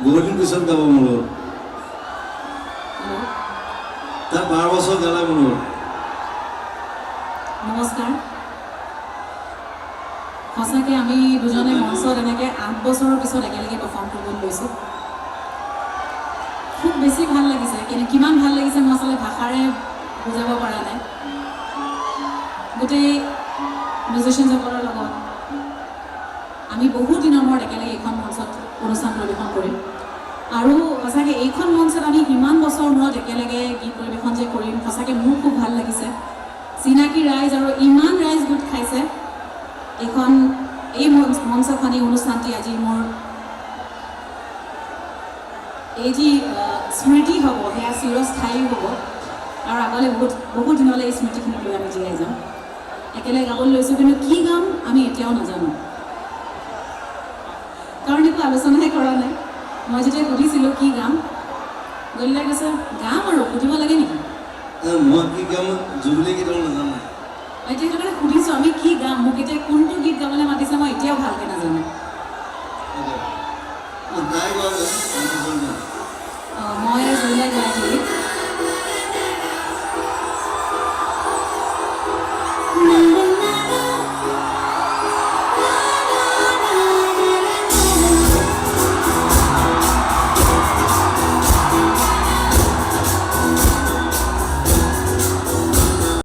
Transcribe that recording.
বহুত দিন পিছত গাব মোৰ লগত। হেল্ল'। তাই 12 বছৰ গালে মোৰ লগত। নমস্কাৰ। সঁচাকৈ আমি দুজনে মঞ্চত এনেকৈ 8 বছৰৰ পিছত একেলগে পাৰফৰ্ম কৰিবলৈ লৈছোঁ। খুব বেছি ভাল লাগিছে। কিন্তু কিমান ভাল লাগিছে, মই আচলতে ভাষাৰে বুজাব পৰা নাই। গোটেই মিউজিচিয়ানসকলৰ লগত আমি বহুত দিনৰ মূৰত একেলগে এইখন মঞ্চত অনুষ্ঠান পৰিৱেশন কৰিম। আৰু সঁচাকৈ এইখন মঞ্চত আমি ইমান বছৰৰ মূৰত একেলগে গীত পৰিৱেশন যে কৰিম, সঁচাকৈ মোৰ খুব ভাল লাগিছে। চিনাকি ৰাইজ আৰু ইমান ৰাইজ গোট খাইছে। এইখন এই মঞ্চখন, এই অনুষ্ঠানটি আজি মোৰ এই যি স্মৃতি হ'ব, সেয়া চিৰস্থায়ী হ'ব আৰু আগলৈ বহুত বহুত দিনলৈ এই স্মৃতিখিনিক লৈ আমি জীয়াই যাম। একেলগে গাবলৈ লৈছোঁ, কিন্তু কি গাম আমি এতিয়াও নাজানো, কাৰণ একো আলোচনাই কৰা নাই। মই যেতিয়া সুধিছিলোঁ কি গাম, গলিলাই কৈছে, গাম আৰু সুধিব লাগে নেকি? মই কি গাম, জুবিলি কেতিয়াও নাজানো। মই এতিয়া সেইটো কাৰণে সুধিছোঁ, আমি কি গাম? মোক এতিয়া কোনটো গীত গাবলৈ মাতিছে, মই এতিয়াও ভালকৈ নাজানো। তাই গোৱা।